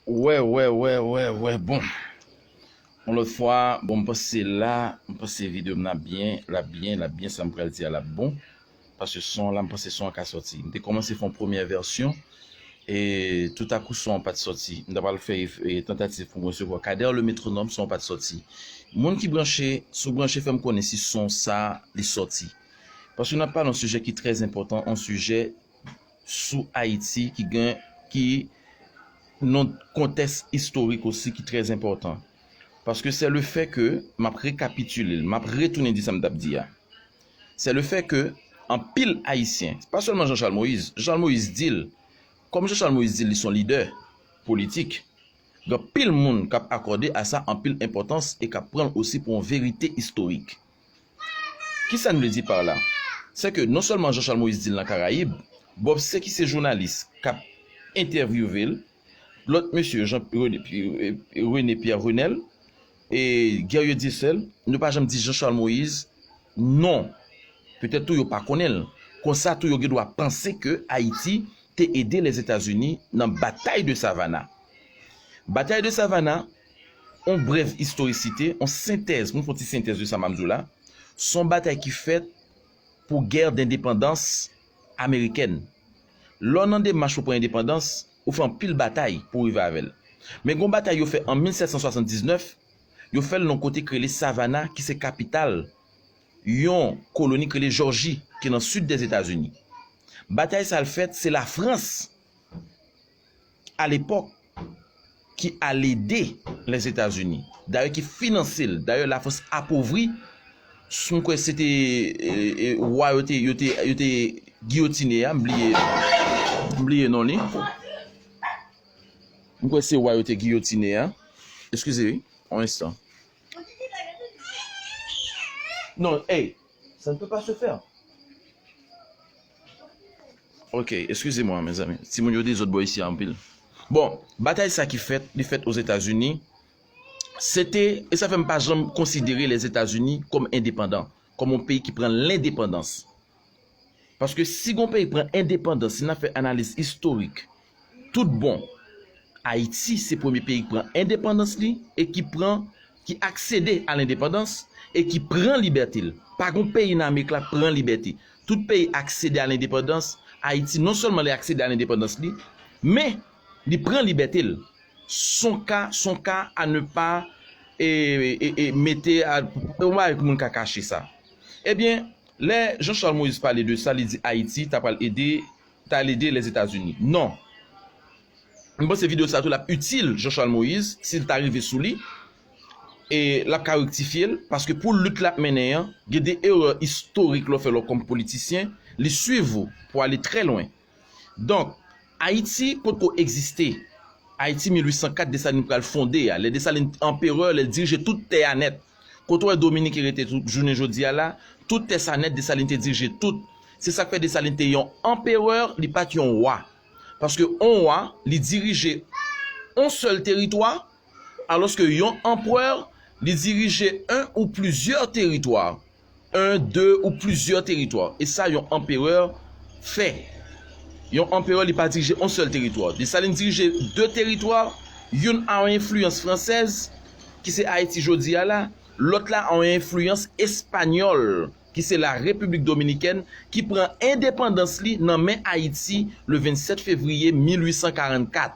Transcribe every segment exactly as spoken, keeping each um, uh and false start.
Wè, wè, wè, wè, wè, bon. Yon lòt fwa, bon, m panse la, m panse videyo m nan ap byen, l ap byen, l ap byen, sa m pral di a l ap bon. Paske son an la, m panse son an ka sòti. M te kòmanse fè yon premyè vèsyon, e toutakou son an pa t sòti. M ta pral fè, e, tantativ pou m resevwa Kader le Métronome, son an pa t sòti. Moun ki branche, si w branche, fè m konnen si son sa, li sòti. Paske n ap pale yon sijè ki trè enpòtan, yon sijè sou Ayiti ki gen, ki nan kontèks istorik osi ki trè enpòtan. Paske se le fè ke, m ap rekapitile l, m ap retounen di sa m t ap di a. Se le fè ke anpil Ayisyen, pa sèlman Jean Charles Moïse, Jean Charles Moïse di l, kòm Jean Charles Moïse di l, li se yon lidè politik, gen anpil moun k ap akòde a sa anpil enpòtans e k ap pran l osi pou yon verite istorik. Kisa n vle di pa la? Se ke non sèlman Jean Charles Moïse di l nan Karayib, Bob C ki se jounalis k ap entèvyouve l, lòt mesye, Jean, René, René Pierre Renel, e Guerrier Dieuseul, nou pa janm di Jean Charles Moïse non. Petèt tou yo pa konnen l. Konsa tou yo gen dwa panse ke Ayiti te ede Lèzetazini nan batay de Savannah. Batay de Savannah, yon brèv istorisite, yon sentèz, pou m fè yon ti sentèz de sa m ap di w la, se yon batay ki fèt pou gè dendepandans amerikèn. Lè w nan demach pou pran endepandans, ou fè anpil batay pou w rive avè l. Men gen yon batay yo fè an mil sèt san swasanndiznèf, yo fè l nan yon kote k rele Savannah, ki se kapital yon koloni k rele Jòji, ki nan sid Dèzetazini. Batay sa a l fèt, se Lafrans, alepòk, ki al ede Lèzetazini. Dayè, ki finanse l. Dayè, Lafrans apovri, m kwè se te, e, e, wa yo te, yo te, yo te giyotine a, m bliye, m bliye non li. M kwè se wa yo te giyotine a. Eskize, wi, yon enstan. Non, hey, ça ne peut pas se faire. Ok, excusez-moi, mes amis. Timoun yo dezòd bò isi a anpil. Bon, batay sa ki fèt, li fèt Ozetazini. Se te, e sa fè m pa janm konsidere Lèzetazini kòm endepandan, kòm yon peyi ki pran lendepandans. Paske si gon peyi pran endepandans, si n ap fè analiz istorik, tout bon, Ayiti se premye peyi ki pran endepandans li e ki pran, ki aksede a lendepandans e ki pran libète l. Pa gon peyi nan Amerik la pran libète. Tout peyi aksede a lendepandans, Ayiti non sèlman li aksede a lendepandans li, men li pran libète l. Son ka, son ka a ne pa, e, e, e, mete a, yon bagay pou moun ka kache sa. Ebyen, lè Jean Charles Moïse pale de sa, li di Ayiti ta pral ede, ta al ede Lèzetazini. Non. M panse videyo sa tou l ap itil Jean Charles Moïse, si l ta rive sou li, e l ap ka rektifye l, paske pou lit l ap mennen an, gen de erè istorik lè w fè lè w kòm politisyen, li swiv ou pou ale trè lwen. Donk, Ayiti potko egziste. Ayiti mil uit san kat, Desalin pral fonde a. Lè Desalin anperè, lè l dirije tout tè a nèt. Kote w wè Dominik rete tout jounen jodi a la, tout tè sa nèt, Desalin te dirije tout. Se sa k fè Desalin te yon anperè, li pa t yon wa. Paske yon wa, li dirije yon sèl teritwa, alòske yon anperè, li dirije yon ou plizyè teritwa. Yon, de ou plizyè teritwa. E sa yon anperè fè. Yon anperè, li pa dirije yon sèl teritwa. Desalin dirije de teritwa, youn a yon enfliyans fransèz, ki se Ayiti jodi a la, lòt la a yon enfliyans espanyòl, ki se la Repiblik Dominikèn, ki pran endepandans li nan men Ayiti le vennsèt fevriye mil uit san karannkat.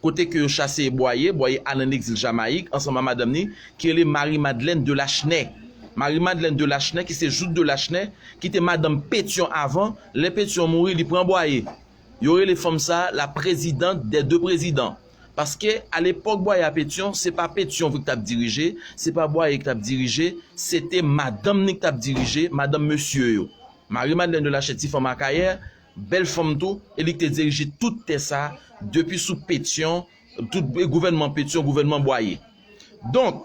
Kote ke yo chase Bwaye, Bwaye al an egzil Jamayik ansanm a madanm ni, ki rele Marie Madeleine de Lachenay. Marie Madeleine de Lachenay, ki se Jout de Lachenay, ki te madanm Petyon avan. Lè Petyon mouri, li pran Bwaye. Yo rele fanm sa la présidente des deux présidents. Paske, alepòk Bwaye a Petyon, se pa Petyon ki t ap dirije, se pa Bwaye ki t ap dirije, se te madanm ni ki t ap dirije, madanm mesye yo. Marie Madeleine de Lachenay, ti fanm Akayè, bèl fanm tou, e li ki te dirije tout tè sa, depi sou Petyon, tout, e, gouvènman Petyon, gouvènman Bwaye. Donk,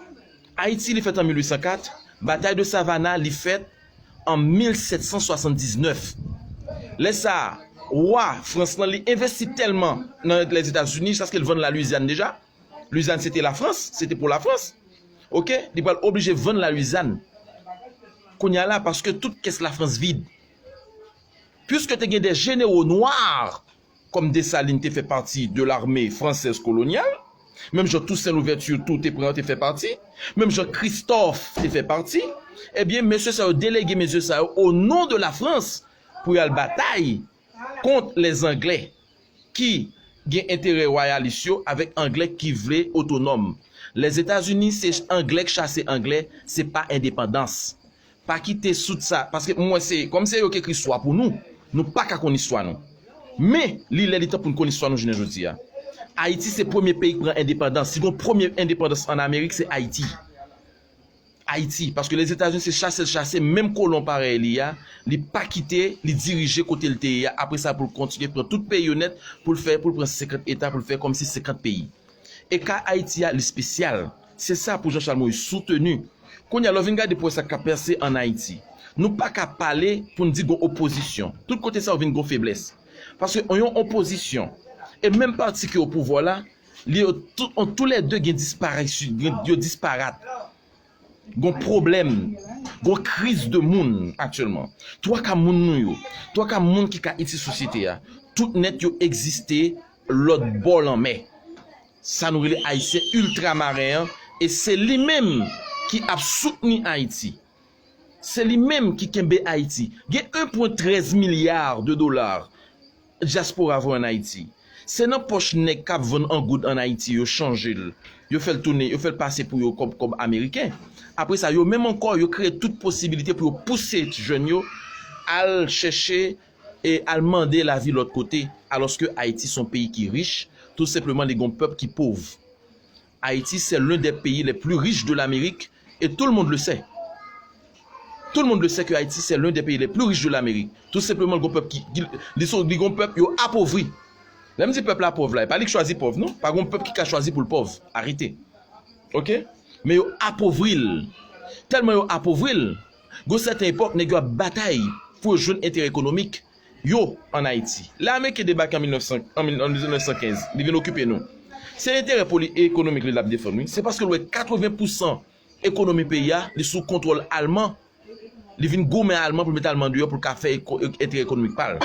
Ayiti, li fèt an mil uit san kat, batay de Savannah, li fèt an mil sèt san swasanndiznèf. Lè sa a, wa Frans lan, li envesti tèlman nan Lèzetazini, jiskaske l vann Lalwizyàn deja. Lwizyàn, se te Lafrans, se te pou Lafrans. Oke? Li pral oblije vann Lalwizyàn. Kounye a la, paske tout kès Lafrans vid. Puiske te gen de jenewo nwa, kòm Desalin te fè pati de l'armée française coloniale, Menm jan Toussaint Louverture tou te pran, te fè pati. Menm jan Christophe te fè pati. Ebyen, mesye sa yo delege mesye sa yo o non de Lafrans pou y al batay kont lèzanglè ki gen enterè wayalis yo avèk anglè ki vle otonòm. Lèzetazini se anglè k chase anglè, se pa endepandans. Pa kite sou sa, paske mwen se, kòm se yo k ekri istwa pou nou, nou pa ka konn istwa nou. Men, li lè li tan pou n konn istwa nou jounen jodi a. Ayiti se premye peyi k pran endepandans. Si gon premye endepandans ann Amerik, se Ayiti. Ayiti, paske Lèzetazini se chase l chase, menm kolon parèy li a, li pa kite, li dirije kote l te ye a. Apre sa, pou l kontinye pran tout peyi yo nèt, pou l fè, pou l pran senkant eta, pou l fè kòmsi senkant peyi. E ka Ayiti a, li espesyal. Se sa pou Jean Charles Moïse soutenu. Kounye a, lè w vin gade pou wè sa k ap pase ann Ayiti, nou pa ka pale pou n di gon opozisyon. Tout kote sa yo vin gon feblès. Paske yon opozisyon, e menm pati ki o pouvwa la, li yo tout, an toulède gen disparasyon, gen, yo disparat. Gon pwoblèm, gon kriz de moun aktyèlman. Twa ka moun nou yo, twa ka moun ki ka itilize sosyete a, tout nèt yo egziste lòt bò lanmè. Sa nou rele Ayisyen iltramaren an, e se li menm ki ap soutni Ayiti. Se li menm ki kenbe Ayiti. Gen en pwen trèz milya de dola dyaspora voye ann Ayiti. Se nan pòch nèg k ap vann an goud ann Ayiti yo chanje l, yo fè l tounen, yo fè l pase pou yo kòb, kòb ameriken. Apre sa, yo menm ankò, yo kreye tout posibilite pou yo pouse jèn yo al chèche e al mande lavi lòt kote, alòske Ayiti se yon peyi ki rich, tou senpleman li gen yon pèp ki pòv. Haïti, c'est l'un des pays les plus riches de l'Amérique et tout le monde le sait. Tout le monde le sait que Haïti, c'est l'un des pays les plus riches de l'Amérique. Tout senpleman, gon pèp ki, ki li son, li gon pèp yo apovri. Lè m di pèp la pòv la, e pa li k chwazi pòv, non. Pa gon pèp ki ka chwazi pou l pòv. Arete. Oke? Men yo apovri l. Tèlman yo apovri l, gon sèten epòk, nèg yo ap batay pou yo jwenn enterè ekonomik yo ann Ayiti. Lè Ameriken debake an mil nèf san, an mil, an mil nèf san kenz, li vin okipe nou. Se enterè poli-, ekonomik li l ap defann, wi. Se paske l wè katreven pousan ekonomi peyi a, li sou kontwòl Alman. Li vin goumen Alman pou l met Alman deyò pou l ka fè eko-, enterè ekonomik pa l.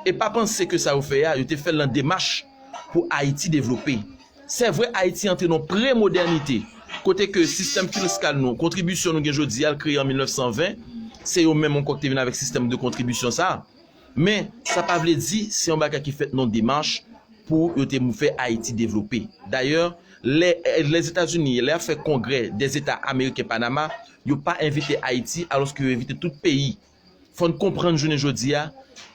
E pa panse ke sa yo fè a, yo te fè l nan demach pou Ayiti devlope. Se vre, Ayiti antre nan premodènite, kote ke sistèm fiskal nou, kontribisyon nou gen jodi a, l kreye an mil nèf san ven, se yo menm ankò ki te vin avèk sistèm de kontribisyon sa a. Men, sa pa vle di se yon bagay ki fèt nan demach pou yo te fè Ayiti devlope. Dayè, lè, Lèzetazini, lè y ap fè Kongrè dè Zeta Ameriken Panama, yo pa envite Ayiti, alòske yo envite tout peyi. Fò n konprann jounen jodi a,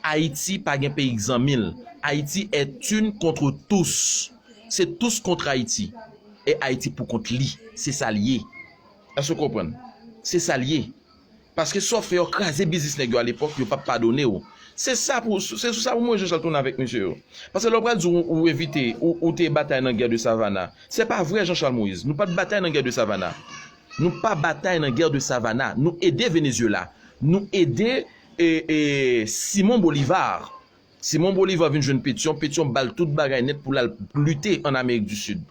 Ayiti pa gen peyi k zanmi l. Ayiti est une contre tous. Se tous contre Haïti. E Ayiti pou kont li. Se sa l ye. Èske w konprann? Se sa l ye. Paske sa w fè yo kraze biznis nèg yo alepòk, yo p ap padone w. Se sa pou, se sou sa pou mwen Jean Charles tounen avèk mesye yo. Paske lè w pral di w, ou evite, ou, ou te batay nan gè de Savannah. Se pa vre Jean Charles Moïse. Nou pa t batay nan gè de Savannah. Nou pa batay nan gè de Savannah. Nou ede Venezuela. Nou ede, e, e, Simon Bolivar. Simon Bolivar vin jwenn Petyon. Petyon ba l tout bagay nèt pou l al lite ann Amerik di Sid.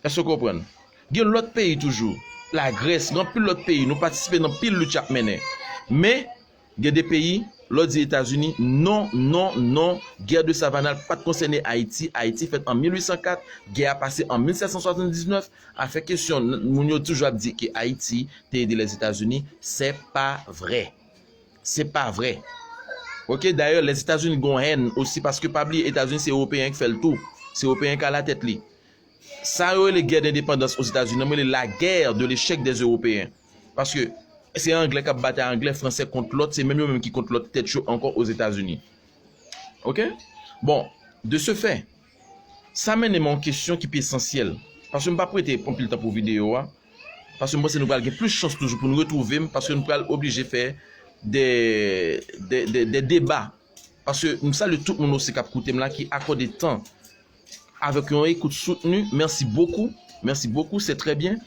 Èske w konprann? Gen lòt peyi toujou. Lagrès, gen anpil lòt peyi. Nou patisipe nan pil lit y ap mennen. Men, gen de peyi, lè w di Etazini, non, non, non, gè de Savannah pa t konsène Ayiti. Ayiti fèt an mil uit san kat, gè a pase an mil sèt san swasanndiznèf. Afè kesyon n-, moun yo toujou ap di ke Ayiti te ede Lèzetazini, se pa vre. Se pa vre. Oke, dayè, Lèzetazini gon hèn osi, paske pa bliye, Etazini se Ewopeyen k fè l tou. Se Ewopeyen k alatèt li. Sa yo rele gè dendepandans Ozetazini, mwen rele la guerre de l'échec des Européens. Paske se Anglè k ap batay Anglè, Fransè kont lòt, se menm yo menm ki kont lòt tèt yo ankò Ozetazini. Oke? Bon, de ce fait, sa mennen m a yon kesyon ki pi esansyèl. Paske m p ap rete anpil tan pou videyo a. Paske m panse nou pral gen plis chans toujou pou n retwouve m, paske nou pral oblije fè de, de, de, de deba. Paske m salye tout moun osi k ap koute m la, ki akòde tan avèk yon ekout soutni. Mèsi bokou. Mèsi bokou, se trè byen.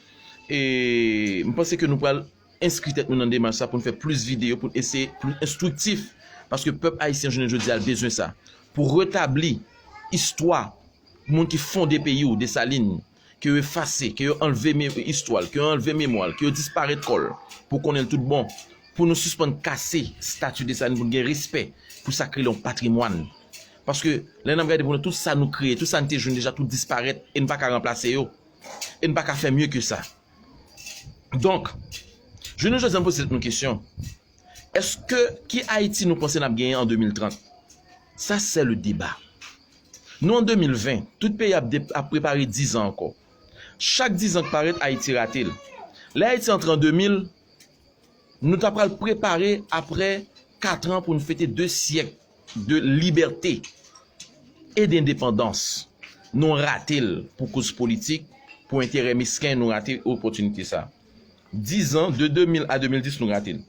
E m panse ke nou pral enskri tèt nou nan demach sa pou n fè plis videyo, pou n eseye plis enstriktif. Paske pèp ayisyen jounen jodi a, l bezwen sa. Pou retabli istwa moun ki fonde peyi w, Desalin, ke yo efase, ke yo anlve me-, istwa l, ke yo anlve memwa l, ke yo disparèt kò l, pou konnen l tout bon, pou nou sispann kase estati Desalin, pou n gen respè pou sa k rele yon patrimwàn. Paske lè n ap gade pou nou, tout sa nou kreye, tout sa n te jwenn deja, tout disparèt, e n pa ka ranplase yo. E n pa ka fè mye ke sa. Donk, jounen jodi a, m poze tèt nou kesyon. Èske, ki Ayiti nou panse n ap genyen an de mil trant? Sa, c'est le débat. Nou an de mil ven, tout peyi ap, de, ap prepare diz an ankò. Chak diz an k parèt, Ayiti rate l. Lè Ayiti antre an de mil, nou ta pral prepare apre kat an pou n fete de syèk de libète e dendepandans. Nou rate l pou koz politik, pou enterè mesken, nou rate opòtinite sa. Diz an, de de mil a de mil dis, nou rate l.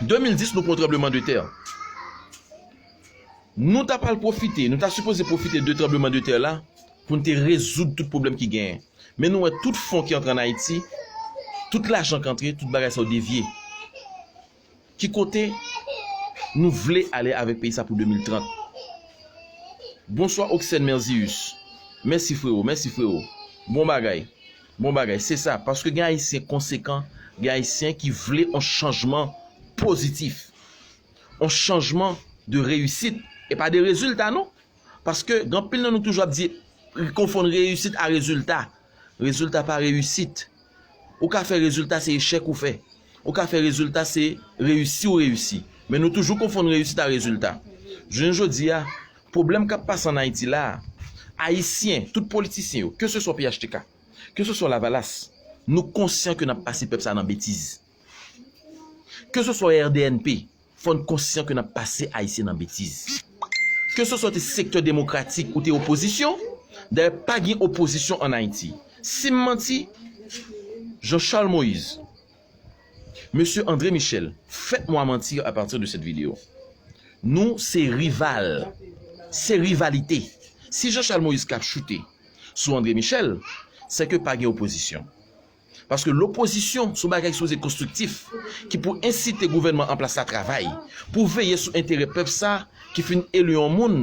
De mil dis, nou pran tranbleman de tè. Nou ta pral pwofite, nou ta sipoze pwofite de tranbleman de tè la pou n te rezoud tout pwoblèm ki genyen. Men nou wè tout fon ki antre ann Ayiti, tout lajan k antre, tout bagay sa yo devye. Ki kote nou vle ale avèk peyi sa pou de mil trant? Bonswa Oxène Merzius. Mèsi frewo, mèsi frewo. Bon bagay. Bon bagay, se sa. Paske gen Ayisyen konsekan, gen Ayisyen ki vle yon chanjman pozitif. Yon chanjman de reyisit. E pa de rezilta non. Paske gen anpil nan nou toujou ap di, konfonn reyisit a rezilta. Rezilta pa reyisit. Ou ka fè rezilta se echèk ou fè. Ou ka fè rezilta se reyisi ou reyisi. Men nou toujou konfonn reyisit a rezilta. Jounen jodi a, pwoblèm k ap pase ann Ayiti la, Ayisyen, tout politisyen yo, ke se swa P H T K, ke se swa Lavalas, nou konsyan ke n ap pase pèp sa nan betiz. Ke se swa R D N P, fò n konsyan ke n ap pase Ayisyen nan betiz. Ke se swa te sektè demokratik ou te opozisyon, dayè pa gen opozisyon ann Ayiti. Si m manti, Jean Charles Moïse, Mesye André Michel, faites-moi mentir à partir de cette vidéo. Nou se rival, se rivalite. Si Jean Charles Moïse k ap choute sou André Michel, se ke pa gen opozisyon. Paske lopozisyon se yon bagay ki sipoze konstriktif, ki pou ensite gouvènman an plas la travay, pou veye sou enterè pèp sa ki fin eli yon moun,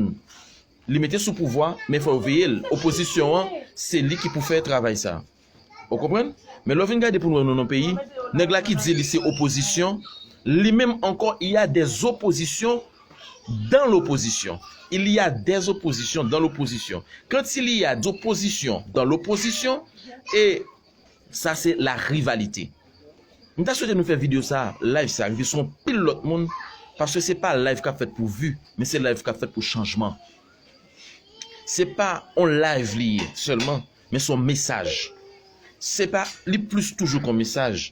li mete sou pouvwa, men fò yo veye l. Opozisyon an, se li ki pou fè travay sa. Ou konprann? Men lè w vin gade pou n wè nou nan peyi, nèg la ki di li se opozisyon, li menm ankò, il y a des oppositions dans l'opposition. Il y a des oppositions dans l'opposition. Quand il y a d'opposition dans l'opposition, et ça c'est la rivalité. M ta swete nou fè videyo sa, live sa, rive sou yon pil lòt moun, paske se pa live k ap fèt pou vi, men se live k ap fèt pou chanjman. Se pa yon live li ye sèlman, men se yon mesaj. Se pa, li plis toujou k yon mesaj,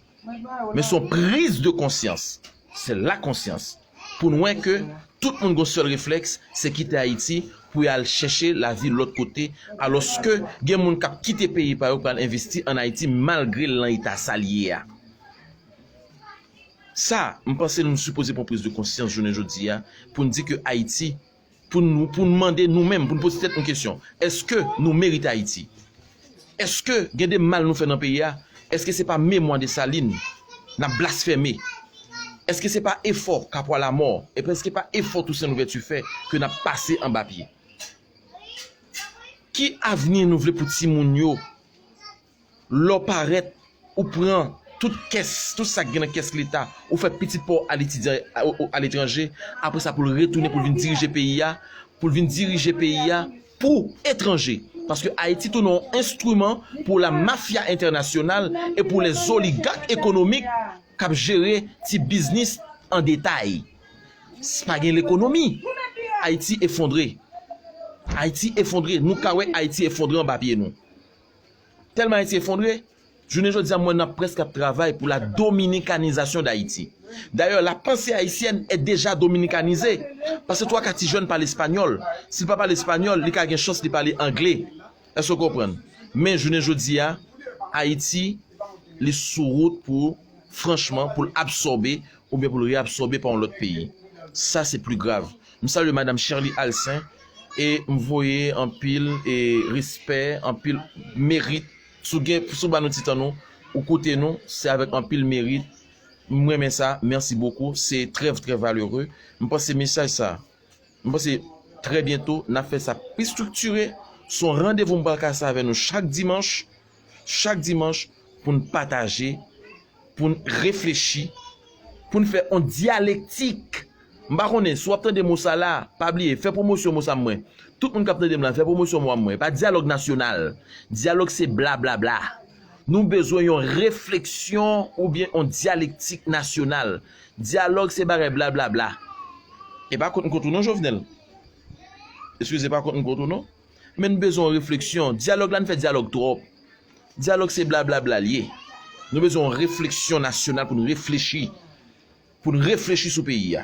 men se yon priz de konsyans. Se la konsyans. Pou n wè ke tout moun gon sèl reflèks, se kite Ayiti pou y al chèche lavi lòt kote, alòske gen moun k ap kite peyi pa yo pou al envesti ann Ayiti malgre l nan eta sa l ye a. Sa, m panse nou sipoze pran priz de konsyans jounen jodi a pou n di ke Ayiti, pou nou, pou n mande nou menm, pou n poze tèt nou kesyon, èske nou merite Ayiti? Èske gen de mal nou fè nan peyi a? Èske se pa memwa Desalin n ap blasfeme? Èske se pa efò Kapwa Lamò? Èske se pa efò Tousen Louvèti fè ke n ap pase anba pye? Ki avni nou vle pou timoun yo? Lè w parèt, ou pran tout kès, tout sa k gen nan kès Leta, ou fè pitit pa w al etidye a, o, o, aletranje, apre sa pou l retounen pou l vin dirije peyi a, pou l vin dirije peyi a pou etranje. Paske Ayiti tounen yon enstriman pou la mafya entènasyonal e pou lèzoligak ekonomik k ap jere ti biznis an detay. Pa gen lekonomi. Ayiti efondre. Ayiti efondre. Nou ka wè Ayiti efondre anba pye nou. Tèlman Ayiti efondre, jounen jodi a, m wè n ap prèske ap travay pou la dominikanizasyon Dayiti. Dayè, la panse ayisyèn è deja dominikanize. Paske twa ka ti jèn pale espanyòl. Si l pa pale espanyòl, li ka gen chans li pale angle. Èske w konprann? Men jounen jodi a, Ayiti, li sou wout pou, franchman, pou l absòbe oubyen pou l reabsòbe pa yon lòt peyi. Sa, se pli grav. M salye Madanm Sherly Alcin e m voye anpil e respè, anpil merit. Si w gen, si w ba nou ti tan nou, ou koute nou, se avèk anpil merit. M renmen sa, merci beaucoup, c'est très, très valeureux. M panse mesaj sa, m panse trè byento, n ap fè sa pi estriktire. Se yon randevou m pral kase avè nou chak dimanch, chak dimanch, pou n pataje, pou n reflechi, pou n fè yon dyalektik M pa konnen si w ap tande mo sa la, pa bliye, fè pwomosyon mo sa mwen. Tout moun k ap tande m la, fè pwomosyon mo a mwen. Pa dyalòg nasyonal. Dyalòg se blablabla. Nou bezwen yon refleksyon oubyen yon dyalektik nasyonal. Dyalòg se bagay blablabla. E pa kont m kont ou non, Jovenel. Eskize, pa kont m kont ou non. Men n bezwen yon refleksyon. Dyalòg la, n fè dyalòg twòp. Dyalòg se blablabla l ye. Nou bezwen yon refleksyon nasyonal pou n reflechi. Pou n reflechi sou peyi a.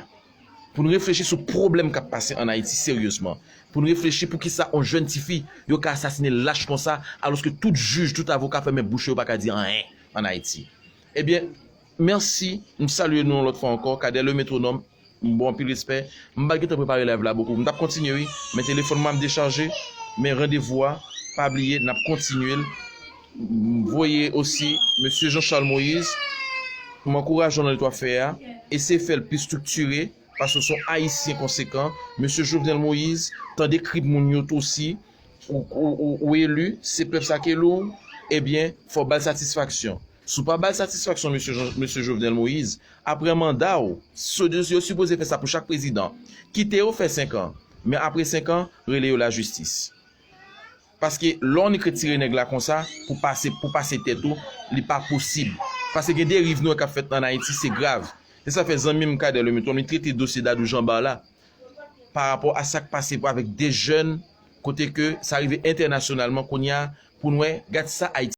Pou n reflechi sou pwoblèm k ap pase ann Ayiti seryezman. Pou n reflechi poukisa yon jèn tifi yo ka asasine l lach konsa, alòske tout jij, tout avoka fèmen bouch yo, yo pa ka di anyen ann Ayiti. Ebyen, mèsi, m salye nou yon lòt fwa ankò, Kader le Métronome, m ba w anpil respè. M pa t gentan prepare live la bokou. M t ap kontinye, wi, men telefòn mwen ap dechaje, men randevou a, pa bliye, n ap kontinye l. M voye osi, mesye Jean Charles Moïse, m ankouraje w nan lè w ap fè a, eseye fè l pi estriktire, paske w se yon Ayisyen konsekan. Mesye Jovenel Moïse, tande kri moun yo tou osi, ou, ou, ou, ou eli, se pèp sa k eli w, ebyen, fò w ba l satisfaksyon. Si w pa ba l satisfaksyon, mesye Jean, mesye Jovenel Moïse, apre manda w, so, yo sipoze fè sa pou chak prezidan. Kite yo fè senk an, men apre senk an, rele yo lajistis. Paske lè w annik retire nèg la konsa, pou pase, pou pase tèt ou, li pa posib. Paske gen deriv nou wè k ap fèt ann Ayiti, se grav. Se sa fè zanmi m Kader le Métronome, li trete dosye Dadou Jean Bart la, pa rapò a sa k pase avèk de jèn, kote ke sa rive entènasyonalman kounye a, pou n wè, gad sa Ayiti.